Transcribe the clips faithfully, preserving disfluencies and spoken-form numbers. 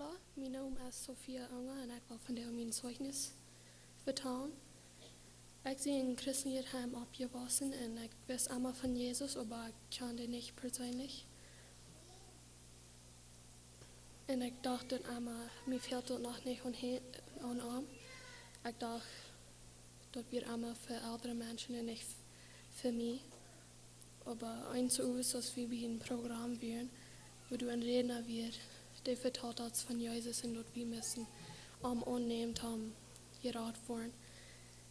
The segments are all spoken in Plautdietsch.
Hallo, mien Nomen es Sophia Unger un ekj well vondoag mien Zeugnis vetalen. Ekj sie en christlichet Heim oppjewossen un ekj wist emma von Jesus, oba ekj kjand am nich perseenlich. Un ekj docht dan emma, mie fält daut noch nich aun he-, aun am. Ekj docht, daut wia emma fa eldre Menschen un nich f-, fa mie. Oba eent Owens, aus wie bie een Program wieren, wua doa een Rädna wia, dee vetald ons von Jesus un daut wie musten am aunnämen, om jerat woaren.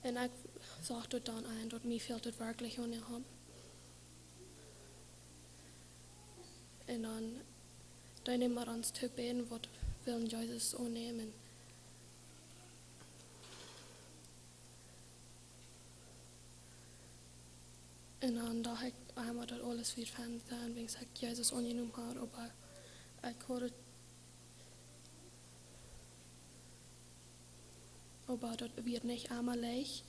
Un ekj sach daut dan aun, daut mie fält daut werkjlich aun am. Un dan, dan neem wie ons to bäden, waut wie wellen Jesus aunnämen. Un dan docht ekj emma, daut aules wia fein, dan wan ekj Jesus aunjenomen haud, oba ekj haud, oba daut wia nich emma leicht.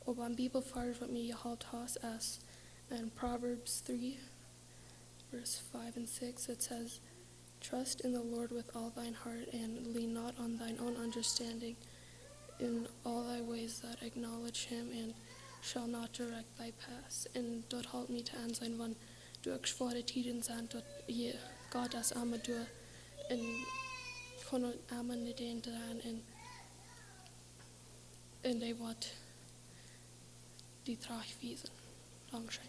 Oba een Bibelvarsch, waut mie jeholpen haft, es en Proverbs three, verse five and six. It says, "Trust in the Lord with all thine heart and lean not on thine own understanding. In all thy ways that acknowledge him and shall not direct thy paths." Un daut halpt mie to aun sennen, wan doa uk schwoare Tieden sent, daut je, Gott es emma doa un kaun emma no dän dreien un, un dee woat die trajcht wiesen. Dankscheen.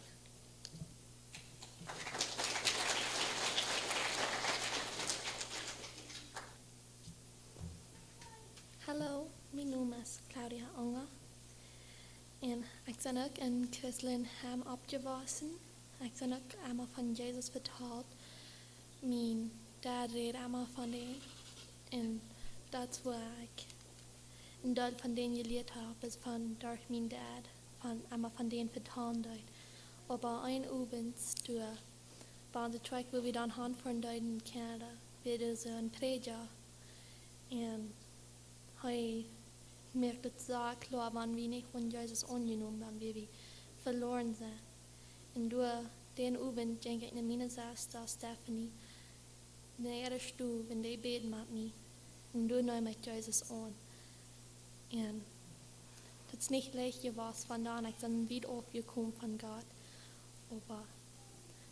Hallo, mien Nomen es Claudia Unger. Un ekj sie uk en christlichet Heim oppjewossen. Ekj sie uk emma von Jesus vetalt. Mien Dad räd emma von dän. Un daut es wua ekj een Deel von dän jelieet hab, es von, derch mien Dad, von, emma von dän vetalen deed. Oba een Owent doa, bie de Kjoakj, wua wie dan han von deeden en Canada, wia doa soo een Prädja. Un hee moakt daut soo kloa, wan wie nich von Jesus aunjenomen, dan wia wie veloaren sennen. Un doa, dän Owent jinkj ekj no miene Sesta Stephanie, no äare Stow, un dee bäd met mie. Un doa neem ekj Jesus aun. Un daut es nich leicht jewast, von dan, ekj sie wiet aufjekomen von Gott. Oba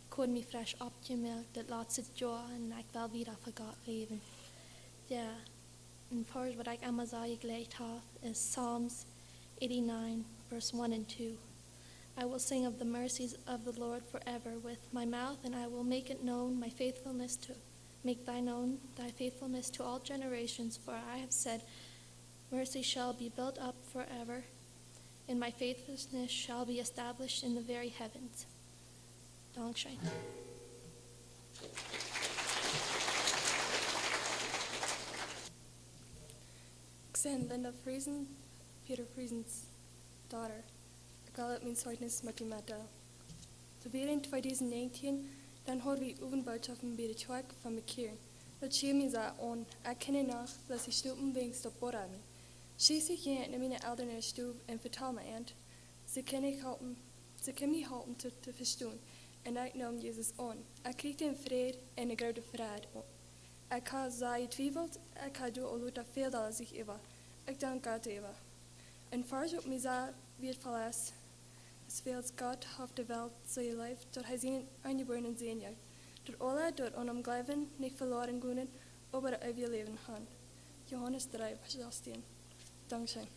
ekj haud mie fresch oppjemoakt daut latste Joa un ekj well wieda fa Gott läwen. Jo, een Varsch, waut ekj emma soo jejleeft hab, es Psalms eighty-nine, verse one and two. "I will sing of the mercies of the Lord forever with my mouth, and I will make it known my faithfulness to, make thy known thy faithfulness to all generations, for I have said, mercy shall be built up forever, and my faithfulness shall be established in the very heavens." Dankscheen. Ekj sie Linda Friesen, Peter Friesen's daughter. Ekj well uk mien Zeugnis met junt metdeelen. Doa wia en tweedusent näajentieen, dan haud wie Owentbootschoften bie de Kjoakj von Bekearen. Daut schieed mie soo aun, ekj kunn noch bloos stonen, wiels daut boddad mie. Schlieslich jinkj ekj no miene Elren äare Stow un vetald an an. See kunnen mie halpen, see kunnen mie halpen to, to vestonen. Un ekj neem Jesus aun. Ekj kjrieech dän Fräd un eene groote Freid. Ekj haud sea jetwiewelt, ekj haud doa aul lota väl dolla Secha äwa. Ekj dank Gott doaräwa. Un Varsch, waut mie sea wieetvoll es, es: "Wiels Gott haft de Welt soo jeleeft, daut hee sienen eenjebuarnen Sän jeef, daut aule, dee aun am jleewen, nich veloaren gonen, oba daut eewje Läwen haben." Johanes dree, Varsch sechzehn. Dankscheen.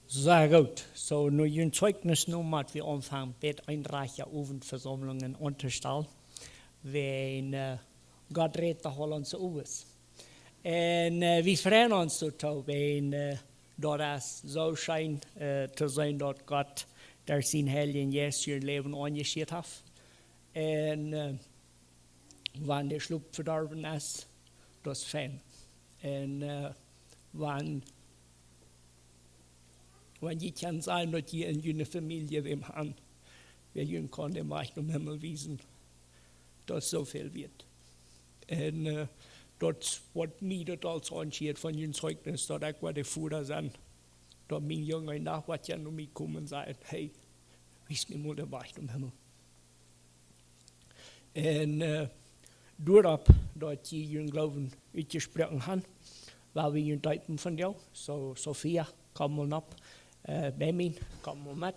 Sea goot. Soo, nu jun Zeugnis nu, mott wie aunfangen, bie eenje Owentvesaumlungen auntostonen, wan, äh, Gott rät to ons soo aus. Un, äh, wie freien ons doatoo, wan, äh, daut es soo scheen, äh, to seenen, daut Gott derch sienen Heiljen Jeist jun Läwen aunjeschieet haft. Un, äh, wan de Schlop vedorwen es, daut es fein. Un, äh, wan, wan jie kjennen seenen, daut jie en june Famielje wäm han, wäa junt kaun dän Wajch nom Himmel wiesen, daut es soo väl wieet. Un, äh, daut, waut mie daut aulsoo aunschieet von jun Zeugnis, daut ekj wia de Voda sennen, daut mien Jung een Dach woat no mie komen un sajen: "Hey, wies mie mol dän Wajch nom Himmel." Un, äh, doaropp, daut jie jun Gloowen utjesproaken han, woa wie jun deepen von jo. So, Sophia, komm mol nopp. Äh, Benjamin, komm mol met.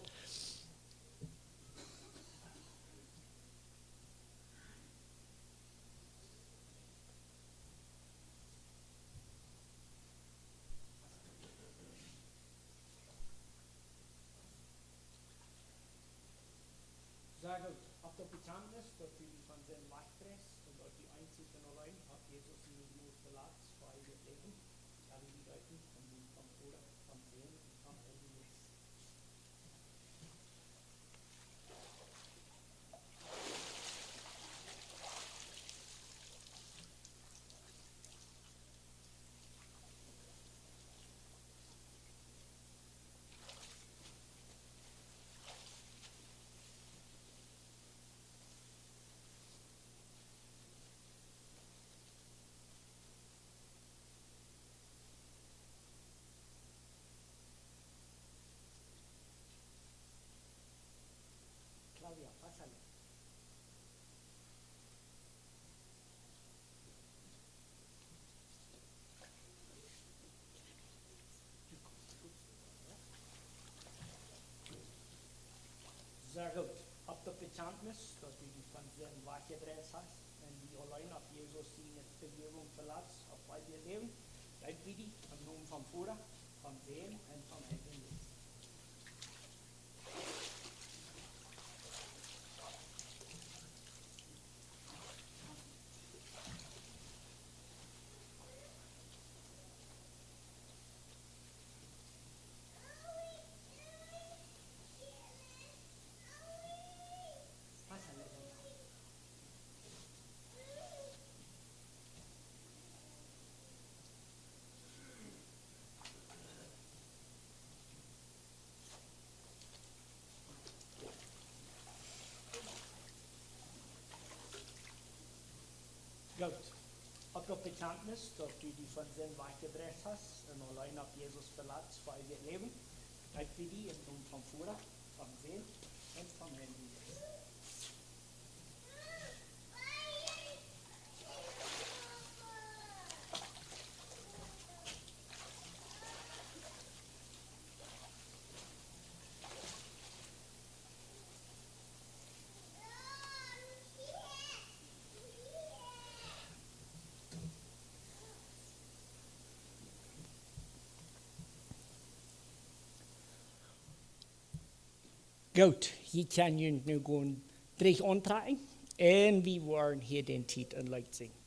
Saj daut, opp daut Bekjantnis, daut du die von Sind wajchdreist un daut du eenzich un auleen opp Jesus siene Jnod velatst fa eewjet Läwen, woa wie die deepen em Nomen vom Voda, vom Sän un vom Heiljen Jeist. Claudia, pásale. Sea goot. Opp daut Bekjantnis, daut du die von Sind wajchjedreist hast un die auleen opp Jesus siene Vejäwunk velatst, opp eewjet Läwen, deepen wie die em Nomen vom Voda, vom Sän un vom Heiljen Jeist. Goot. Opp daut Bekjantnis, daut du die von Sind wajchjedreist hast un auleen opp Jesus velatst fa eewjet Läwen, deepen wie die em Nomen vom Voda, vom Sän un vom Heiljen Jeist. Goot, jie kjennen junt nu gonen trigj auntrakjen un wie woaren hia dän Tiet een Leet sinjen.